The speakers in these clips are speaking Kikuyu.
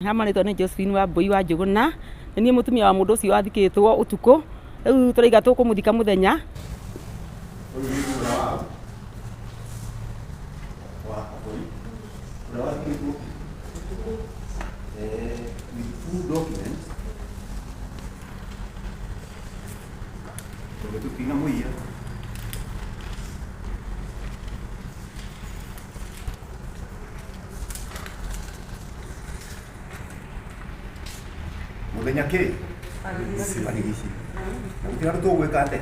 Ha marĩtwa nĩ Josephine Wambui wa Njũgũna, nĩ niĩ mũtumia wa mũndũ ũcio wathikĩtwo ũtukũ, rĩu tũraiga tũkũmũthika mũthenya. Ũyũ nĩ thogora wa Kaboi ũrĩa wathikĩtwo with full documents tondũ tũtinamũiya. Muthenya kä barigici na gũtirĩ handũ tũgwĩka atĩ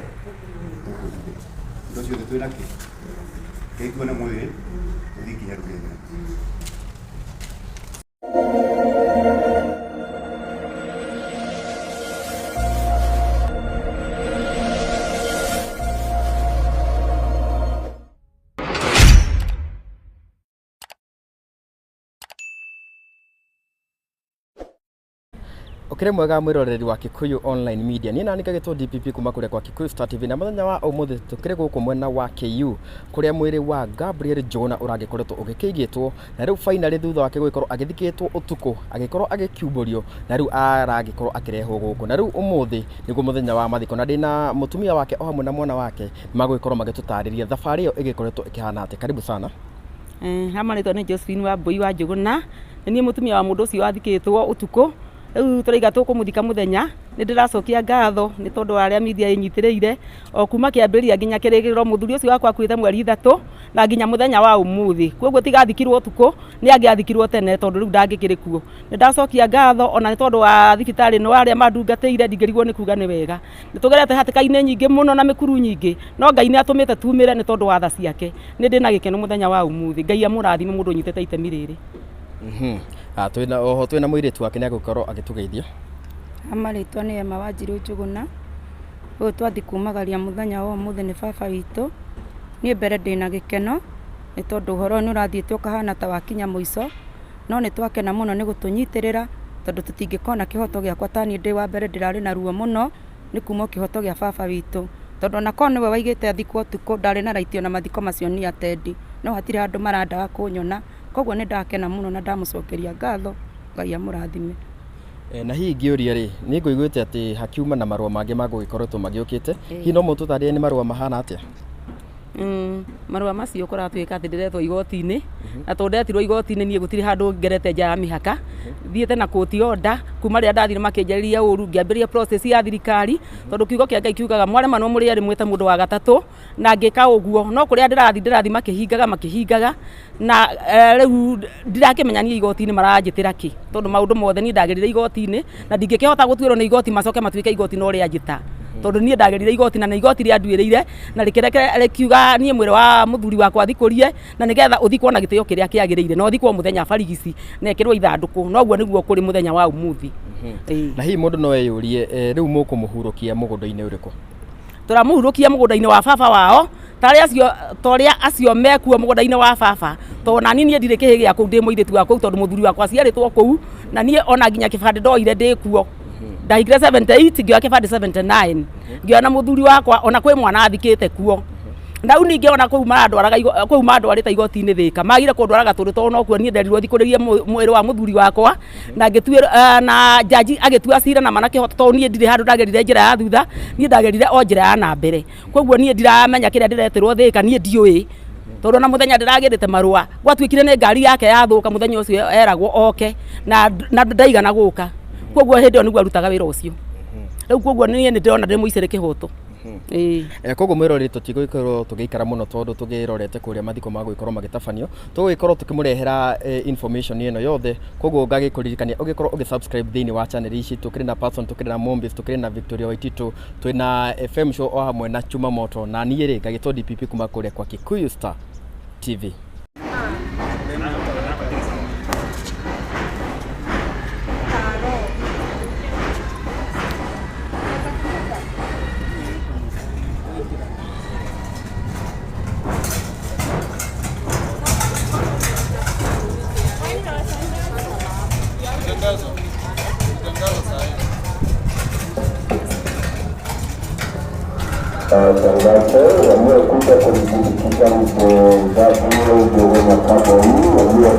tũkũhithĩra indo ciothe twĩ nakĩ kĩi tuone mwĩrĩ tũthiĩ nginya rũgendo. Ũkĩrĩ mwega mwĩroreri wa Kikuyu Online Media. Niĩ nani ngagĩtwo DPP kuma kũrĩa kwa Kikuyu Star TV, na mũthenya wa ũmũthĩ tũkĩrĩ gũkũ mwena wa KU kũrĩa mwĩrĩ wa Gabriel Njũgũna ũragĩkoretwo ũgĩkĩigĩtwo, na rĩu finally thutha wake gũgĩkorwo agĩthikĩtwo ũtukũ agĩkorwo agĩkiumbũrio, na rĩu aragĩkorwo akĩrehwo gũkũ, na rĩu ũmũthĩ nĩguo mũthenya wa mathiko, na ndĩna mũtumia wake o hamwe na mwana wake magũgĩkorwo magĩtũtarĩria thabarĩ ĩyo ĩgĩkoretwo ĩkĩhana atĩa. Karibu sana. Ha marĩtwa nĩ Josephine Wambui wa Njũgũna, nĩ niĩ mũtumia wa mũndũ ũcio wathikĩtwo ũtukũ, rĩu tũraiga tũkũmũthika mũthenya. Nĩ ndĩracokia ngatho nĩ tondũ wa arĩa media ĩnyitĩrĩire o kuma kĩambĩrĩria nginya kĩrĩkĩrĩro. Mũthuri ũcio wakwa akuĩte mweri 3 na nginya mũthenya wa ũmũthĩ, koguo tiga athikirwo ũtukũ nĩ angĩathikirwo tene tondũ rĩu ndangĩkĩrĩ kuo. Nĩ ndacokia ngatho ona nĩ tondũ wa thibitarĩ ĩno arĩa mandungatĩire, ndingĩrigwo nĩ kuga nĩ wega. Nĩ tũgerete hatĩka-inĩ nyingĩ mũno na mĩkuru nyingĩ, no Ngai nĩ atũmĩte tumĩre nĩ tondũ wa tha ciake. Nĩ ndĩna gĩkeno mũthenya wa ũmũthĩ. Ngai amũrathime mũndũ ũnyitĩte itemi rĩrĩ. Twĩna oho twĩna mũirĩtu wake nĩ agũkorwo agĩtũgeithia. Marĩtwa nĩ Emma Wanjirũ Njũgũna. Ũyũ twathiĩ kumagaria mũthenya wa ũmũthĩ nĩ baba witũ. Niĩ mbere ndĩna gĩkeno nĩ tondũ ũhoro ũyũ nĩ ũrathiĩte ũkahana ta wakinya mũico, no nĩ twakena mũno nĩ gũtũnyitĩrĩra tondũ tũtingĩkona kĩhoto gĩakwa ta niĩ ndĩ wa mbere ndĩrarĩ na ruo mũno nĩ kuma kĩhoto gĩa baba witũ, tondũ ona korwo nĩwe waigĩte athikwo ũtukũ ndarĩ na right ona mathiko macio niĩ atendi, no hatirĩ handũ marandaga kũnyona, koguo nĩ ndakena mũno na ndamũcokeria ngatho. Ngai amũrathime. Na hihi ngĩũria rĩ, nĩ ngũiguĩte atĩ hakiuma na marũa mangĩ magũgĩkoretwo magĩũkĩte, hihi no mũtũtarĩrie nĩ marũa mahana atĩa? Marũa macio kũratuĩka atĩ ndĩretwo igoti-inĩ, na tondũ ndetirwo igoti-inĩ niĩ gũtirĩ handũ ngerete nja ya mĩhaka, thiĩte na court order kuma rĩrĩa ndathire makĩnjarĩria ũru, ngĩambĩrĩria process ya thirikari, tondũ kiugo kĩa Ngai kiugaga mwaremanwo mũrĩ erĩ mwĩte mũndũ wa gatatũ, na ngĩka ũguo, no kũrĩa ndĩrathiĩ makĩhingaga na rĩu ndirakĩmenya niĩ igoti-inĩ maranjĩtĩra kĩ, tondũ maũndũ mothe niĩ ndagĩrire igoti-inĩ na ndingĩkĩhota gũtuĩrwo nĩ igoti macoke matuĩke igoti no rĩanjĩta, tondũ niĩ ndagĩrire igoti na nĩ igoti rĩanduĩrĩire na rĩkiuga niĩ mwĩrĩ wa mũthuri wakwa thikũrie na nĩgetha ũthikwo na gĩtĩo kĩrĩa kĩagĩrĩire, na ũthikwo mũthenya barigici na ĩkĩrwo ithandũkũ, noguo nĩguo kũrĩ mũthenya wa ũmũthĩ. Na hihi mũndũ no eyũrie, rĩu mũkũmũhurũkia mũgũnda-inĩ ũrĩkũ? Tũramũhurũkia mũgũnda-inĩ wa baba wao, tarĩa acio mekuo mũgũnda-inĩ wa baba, tondũ nani niĩ ndirĩ kĩhĩ gĩa kũu, ndĩ mũirĩtu wa kũu, tondũ mũthuri wakwa aciarĩtwo kũu, na niĩ ona nginya kĩbandĩ ndoire ndĩ kuo. Ndahingire 78 ngĩoya kĩbandĩ 79 ngĩoya na mũthuri wakwa, ona kwĩ mwana athikĩte kuo. Na rĩu ningĩ ona kũu marandwaraga kũu mandwarĩte igoti-inĩ Thĩka, magire kũndwara Gatũndũ tondũ nokuo niĩ nderirwo thikũrĩrie mwĩrĩ wa mũthuri wakwa, na ngĩtuĩrwo, na jaji agĩtua cira na mana kĩhoto, tondũ niĩ ndirĩ handũ ndagerire njĩra ya thutha, niĩ ndagerire o njĩra ya na mbere. Koguo niĩ ndiramenya kĩrĩa ndĩretĩrwo Thĩka, niĩ ndiũĩ, tondũ ona mũthenya ndĩragĩrĩte marũa gwatuĩkire nĩ ngari yake yathũka mũthenya ũcio eragwo oke, na ndaigana gũka. Koguo hĩndĩ ĩyo nĩguo arutaga wĩra ũcio. Rĩu koguo niĩ nĩ ndĩrona ndĩ mũicĩrĩ kĩhoto. Koguo mwĩroreri tũtigũgĩkorwo tũgĩikara mũno tondũ tũgĩrorete kũrĩa mathiko magũgĩkorwo magĩtabanio, tũgũgĩkorwo tũkĩmũrehera information ĩno yothe. Koguo ngagĩkũririkania ũgĩkorwo ũgĩ subscribe thĩinĩ wa channel ici. Tũkĩrĩ na Person, tũkĩrĩ na Mombis, tũkĩrĩ na Victoria Waititu, twĩna FM Show o hamwe na Chuma Moto, na niĩ rĩ ngagĩtwo DPP kuma kũrĩa kwa Kikuyu Star TV. Tangazo waliokuja kumsindikiza mzee Gabriel Njuguna Kaboi walio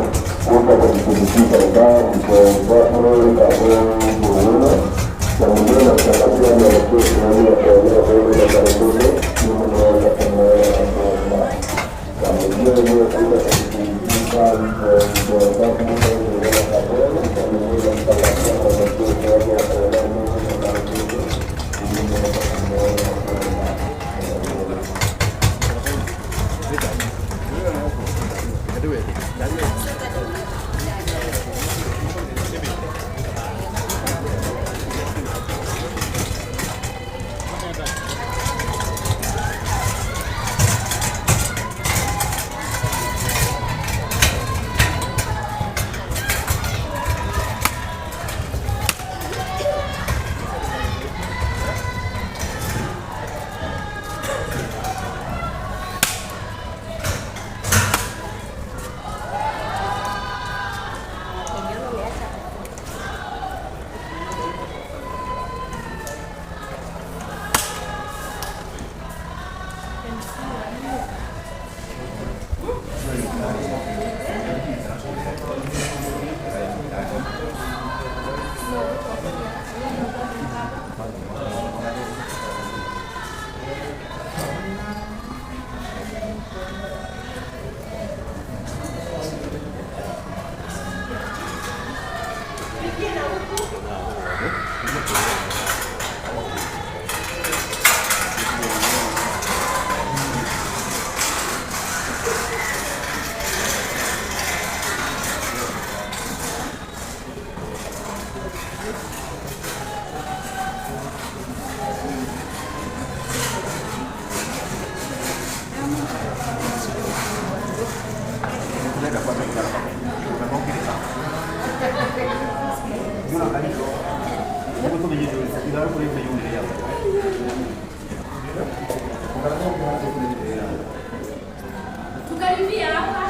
Tukaribia hapa.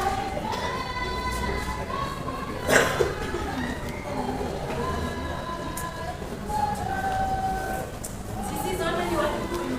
Sisi zote ni Wakikuyu.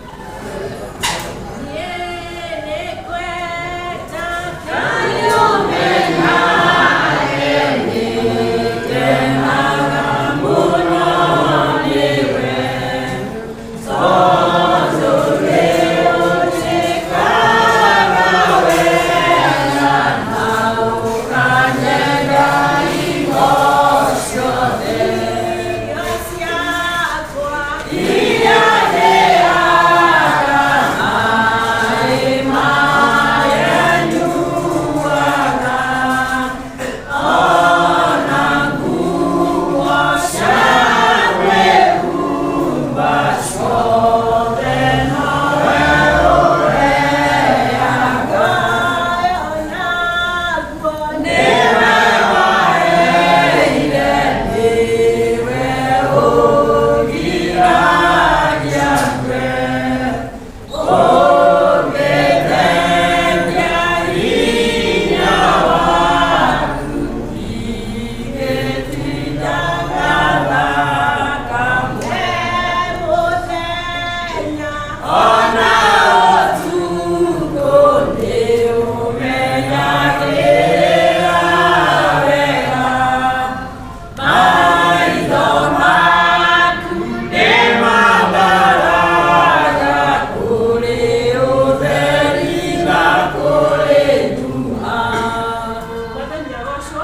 Mwathani agocwo.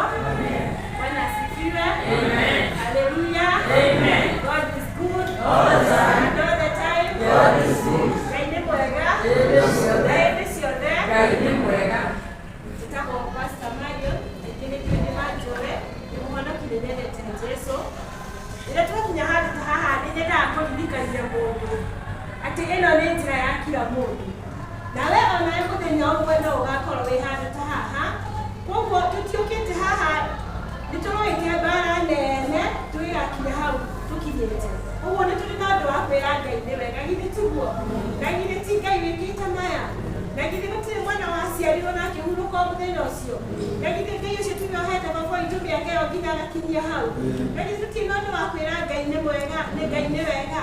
Bwana asifiwe. Haleluya. God is good. And all the time. Ngai nĩ mwega. Na hĩndĩ ciothe. Njĩtagwo Pastor Marion, aingĩ nĩ kĩo nĩ manjũĩ, nĩ mũhonoki nĩ nyendete Jesũ. Rĩrĩa twakinya handũ ta haha nĩ nyendaga kũririkania mũndũ atĩ ĩno nĩ njĩra ya kila mũndũ. Nawe onawe mũthenya ũmwe no ũgakorwo wĩ handũ ta haha. Koguo tũtiũkĩte haha nĩ tũrũĩte mbara nene tũgĩgakinya hau tũkinyĩte. Ũguo nĩ tũrĩ na ũndũ wa kwĩra Ngai nĩ wega, githĩ tiguo? Na githĩ ti Ngai wĩkĩte maya? Na githĩ gũtirĩ mwana waciarirwo na akĩhurũka o mũthenya ũcio? Na githĩ Ngai ũcio tiwe ũhete baba witũ mĩaka ĩyo nginya agakinyia hau? Na githĩ tũtirĩ na ũndũ wa kwĩra Ngai nĩ mwega, nĩ Ngai nĩ wega?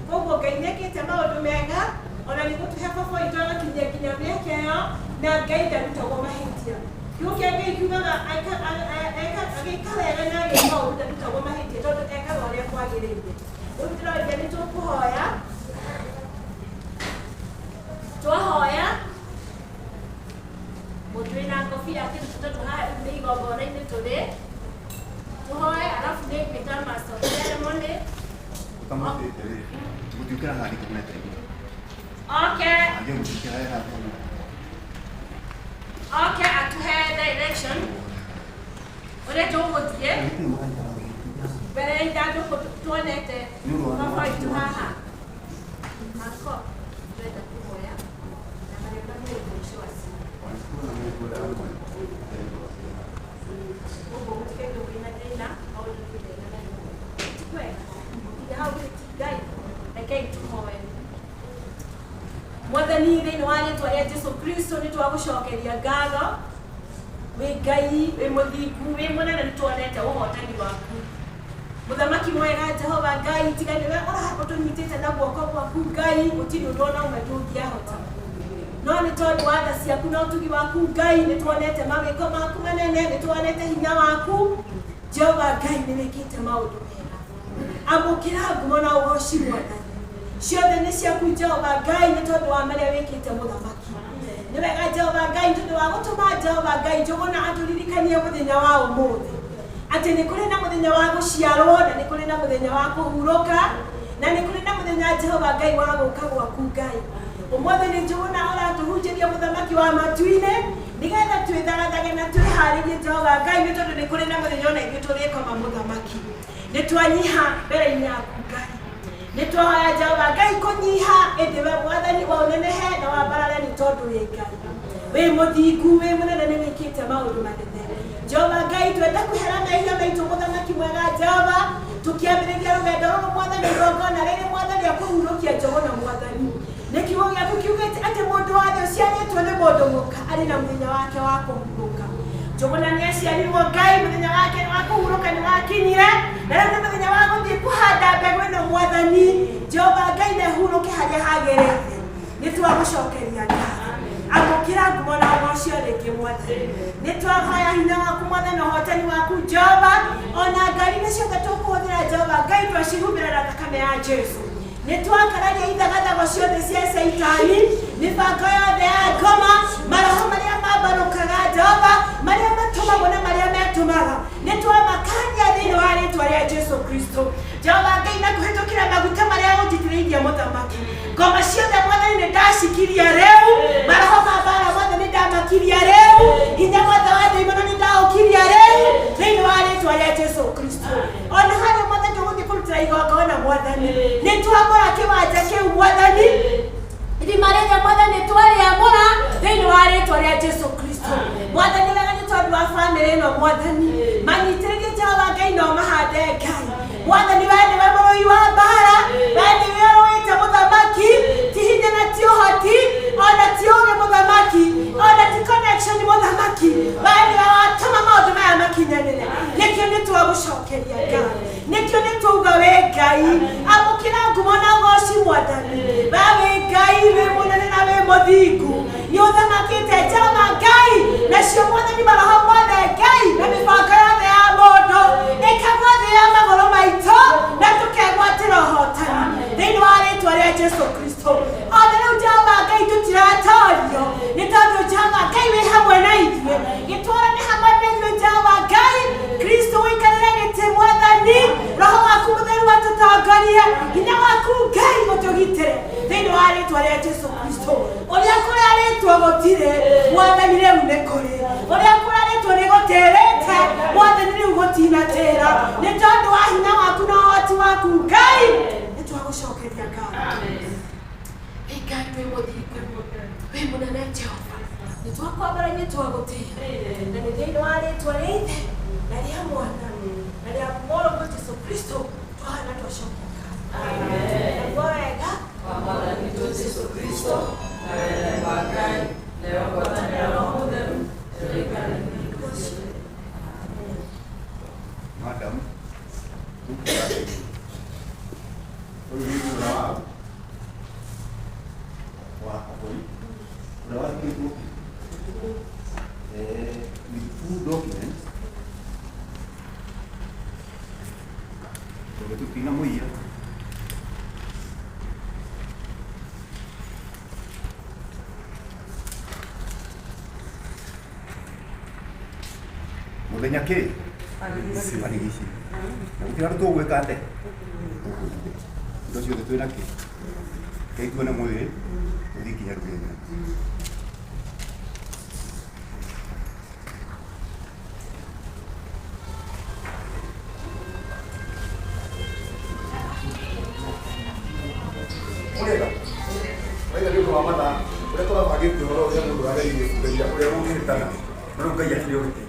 Koguo Ngai nĩ ekĩte maũndũ mega, ona nĩ gũtũhe baba witũ agakinyia nginya mĩaka ĩyo, na Ngai ndarutagwo mahĩtia. Kiugo kĩa Ngai kiugaga agĩka wega na agĩka ũru ndarutagwo mahĩtia tondũ ekaga ũrĩa kwagĩrĩire. Rĩu ndĩroria nĩ tũkũhoya, twahoya mũndũ wĩna ngobia akĩruta tondũ haha rĩu nĩ igongona-inĩ tũrĩ, tũhoe arabu nĩ ngwĩta master of ceremony. Ũtamũtĩte rĩ, gũtiũkĩra haha nĩkũmete. Oke. Angĩ gũtiũkĩra haha. Oke atuhe direction ũrĩa tũgũthiĩ mbere ya ithandũkũ tuonete baba witũ haha. Anko, twenda kũhoya na marĩa mũndũ ũcio acio. Ũguo gũtikaigwo kwĩna thĩna, maũndũ twĩthema na ti kwega. Nginya hau githĩ ti Ngai? Rekei tũhoe. Mwathani, thĩinĩ wa rĩtwa rĩa Jesu Kristo nĩ twagũcokeria ngatho. Wĩ Ngai wĩ mũthingu, wĩ mũnene, nĩ tuonete ũhotani waku. Mũthamaki mwega Jehova Ngai, tiga nĩwe ũtũnyitĩte na guoko gwaku Ngai, gũtirĩ ũndũ ona ũmwe tũngĩahota. No nĩ tondũ wa tha ciaku na ũtugi waku Ngai, nĩ tuonete mawĩko maku manene, nĩ tuonete hinya waku. Jehova Ngai, nĩ wĩkĩte maũndũ mega. Amũkĩra ngumo na ũgoci Mwathani. Ciothe nĩ ciaku Jehova Ngai, nĩ tondũ wa marĩa wĩkĩte mũthamaki. Nĩ wega Jehova Ngai, tondũ wa gũtũma Jehova Ngai Njũgũna atũririkanie mũthenya wa ũmũthĩ atĩ nĩ kũrĩ na mũthenya wa gũciarwo, na nĩ kũrĩ na mũthenya wa kũhurũka, na nĩ kũrĩ na mũthenya Jehova Ngai wa gũka gwaku Ngai. Ũmũthĩ nĩ Njũgũna ũratũhunjĩria mũthamaki wa matu-inĩ, nĩgetha twĩthagathage na twĩharĩrie Jehova Ngai, nĩ tondũ nĩ kũrĩ na mũthenya ona ithuĩ tũrĩkoma mũthamaki. Nĩ twanyiha mbere-inĩ yaku Ngai, nĩ twahoya Jehova Ngai kũnyiha, ĩndĩ we Mwathani wa ũnenehe na wambarare, nĩ tondũ wĩ Ngai wĩ mũthingu, wĩ mũnene, nĩ wĩkĩte maũndũ manene. Jehova Ngai, twenda kwĩhera mehia maitũ mũthamaki mwega Jehova, tũkĩambĩrĩria rũgendo rũrũ Mwathani, igongona rĩrĩ Mwathani akũhurũkia Njũgũna. Mwathani, nĩ kiugo gĩaku kiugĩte atĩ mũndũ wothe ũciarĩtwo nĩ mũndũ mũka arĩ na mũthenya wake wa kũhurũka. Njũgũna nĩ aciarirwo Ngai, mũthenya wake wa kũhurũka nĩ wakinyire, na rĩu nĩ mũthenya wa gũthiĩ kũhanda mbegũ ĩno Mwathani Jehova Ngai, na ĩhurũke harĩa hagĩrĩire. Nĩ twagũcokeria ngatho. Amũkĩra ngumo na ũgocio rĩngĩ Mwathani. Nĩ twahoya hinya waku Mwathani, ũhotani waku Jehova, ona ngari-inĩ ciothe tũkũhũthĩra Jehova Ngai, twacihumbĩra na thakame ya Jesu. Nĩ twakararia ithagathago ciothe cia Caitani, mĩbango yothe ya ngoma, maroho marĩa mambarũkaga Jehova, marĩa matũmagwo na marĩa metũmaga, nĩ twamakania thĩinĩ wa rĩtwa rĩa Jesu Kristo. Jehova Ngai, na kũhĩtũkĩra maguta marĩa ũnjitĩrĩirie mũthamaki, ngoma ciothe Mwathani nĩ ndacikiria rĩu, maroho ma mbara mothe nĩ ndamakiria rĩu, hinya wothe wa ndaimono nĩ ndaũkiria rĩu thĩinĩ wa rĩtwa rĩa Jesu Kristo. Ona harĩa Mwathani tũgũthiĩ kũrutĩra igongona Mwathani, nĩ twamũra kĩwanja kĩu Mwathani, irima rĩrĩa Mwathani twarĩamũra thĩinĩ wa rĩtwa rĩa Jesu Kristo. Mwathani, wega nĩ tondũ wa bamĩrĩ ĩno Mwathani, manyitĩrĩrie Jehova Ngai no mahande Ngai. Mwathani, we nĩwe mũrũi wa mbara, we nĩwe ũrũĩte mũthamaki, ti hinya na ti ũhoti, ona ti ũũgĩ mũthamaki, ona ti connection mũthamaki, we nĩwe watũma maũndũ maya makinyanĩre. Nĩkĩo nĩ twagũcokeria ngatho, nĩkĩo nĩ twauga wĩ Ngai. Amũkĩra ngumo na ũgoci Mwathani. We wĩ Ngai wĩ mũnene na wĩ mũthingu, nĩ ũthamakĩte Jehova Ngai, nacio Mwathani maroho mothe Ngai na mĩbango yothe ya mũndũ ĩkagwa thĩ ya magũrũ maitũ, na tũkegwatĩra ũhotani thĩinĩ wa rĩtwa rĩa Jesu Kristo. Ona rĩu Jehova Ngai tũtiratorio, nĩ tondũ Jehova Ngai wĩ hamwe na ithuĩ, gĩtwarane hamwe na ithuĩ Jehova Ngai. Kristo ũikarĩre gĩtĩ Mwathani, roho waku mũtheru atũtongorie, hinya waku Ngai ũtũgitĩre thĩinĩ wa rĩtwa rĩa Jesu Kristo. Ũrĩa kũrarĩtwo gũtirĩ Mwathani, rĩu nĩ kũrĩ. Ũrĩa kũrarĩtwo nĩ gũtĩrĩte Mwathani, rĩu gũtinatĩra, nĩ tondũ wa hinya waku na ũhoti waku Ngai. Nĩ twagũcokeria ngatho. Wĩ Ngai wĩ mũthingu, wĩ mũnene Jehova, nĩ twakwambara, nĩ twagũtĩĩa, na nĩ thĩinĩ wa rĩtwa rĩa Ithe na rĩa Mwana na rĩa Mũrũguo Jesu Kristo twahana twacokia ngatho. Naguo wega wa Mwathani witũ Jesu Kristo na wendani wa Ngai nayo ngwatanĩro ya Roho Mũtheru ĩroikara hingo ciothe. Madam, tukuga atĩrĩrĩ, ũyũ nĩ thutha wa wa Kabũri ũrĩa wathikĩtwo. Tondũ tũtinamũiya. Mũthenya kĩ? Barigici. Na gũtirĩ handũ tũgwĩka atĩ? Tũkũhithĩra. Indo ciothe twĩna kĩ? Kĩi tuone mwĩrĩ, tũthiĩ nginya rũgendo. Mũrĩega? Waiga nĩ ũndũ wa mathaa ũrĩa tũrabangĩte ũhoro ũrĩa mũndũ ageririe kũgeria ũrĩa ũngĩhĩtana no rĩu Ngai akĩrĩ ũgĩte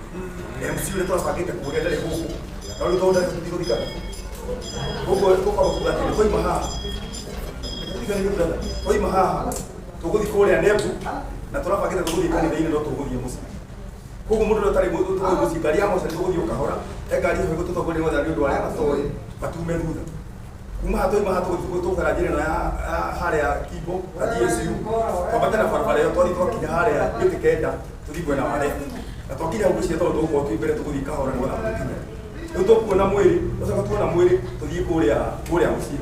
MC ũrĩa tũrabangĩte kũrĩa ndarĩ gũkũ no rĩu tondũ ndarĩ tũtigũthikana koguo tũkwamba kuga atĩrĩ twaima haha tũtiganĩrie brother twaima haha tũgũthiĩ kũrĩa Nembu na tũrabangĩte tũgũthiĩ kanitha-inĩ no tũgũthiĩ mũciĩ koguo mũndũ ũrĩa ũtarĩ tũgũthiĩ mũciĩ ngari ya mocarĩ tũgũthiĩ o kahora he ngari ĩho ĩgũtũtongoria nĩgetha nĩ ũndũ wa arĩa matoĩ matume thutha kuma haha twaima haha tũgũkara njĩra ĩno ya harĩa Kimbo na GSU twambate na barabara ĩyo twathiĩ twakinya harĩa mĩtĩ kenda tũthiĩ mwena wa left na twakinya hau ngwĩciria tondũ tũgũkorwo twĩ mbere tũgũthiĩ kahora nĩgetha tũkinye rĩu tũkuona mwĩrĩ tũcoka tuona mwĩrĩ tũthiĩ kũrĩa kũrĩa mũciĩ.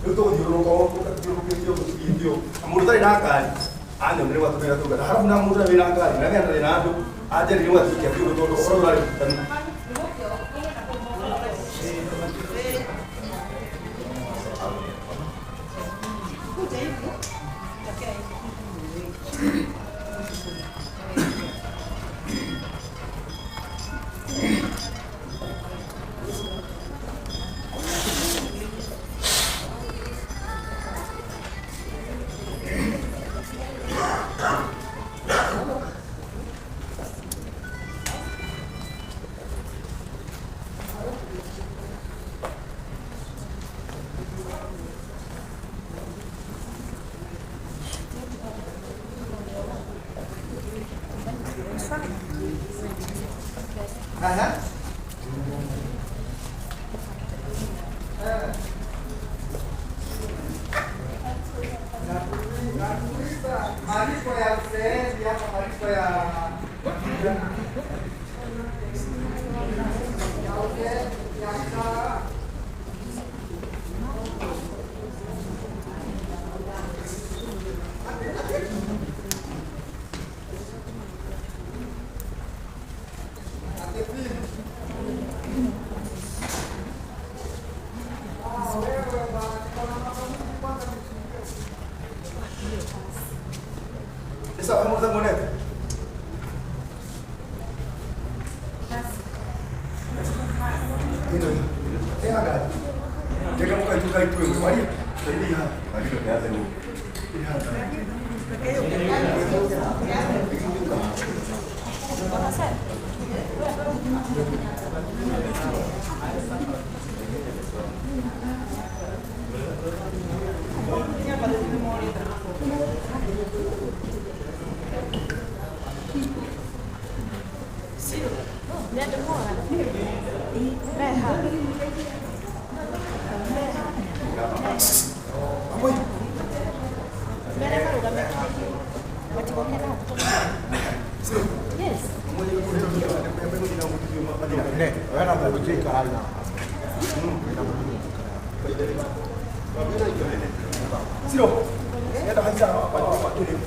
Rĩu tũgũthiũrũrũka o tũthiũrũrũkĩte ũguo tũthiĩte ũguo. Na mũndũ ũtarĩ na ngari anyonire gwatũmĩra tungata harabu na mũndũ ũrĩa wĩna ngari na ndarĩ na andũ anjarĩrie gwatuĩkia biũ tondũ ũhoro ũrarĩ mũrutani. Malipo ya uzeeni ama malipo ya ya mshahara. Sasa kama mwanete. Ino. Ega. Tega mukaitu kaitu mwaria. Saidi ha. Siro. Enda haisa kwa kile.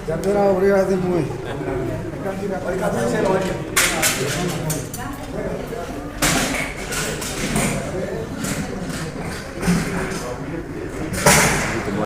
Njambĩra ũrĩa thimũ ĩ.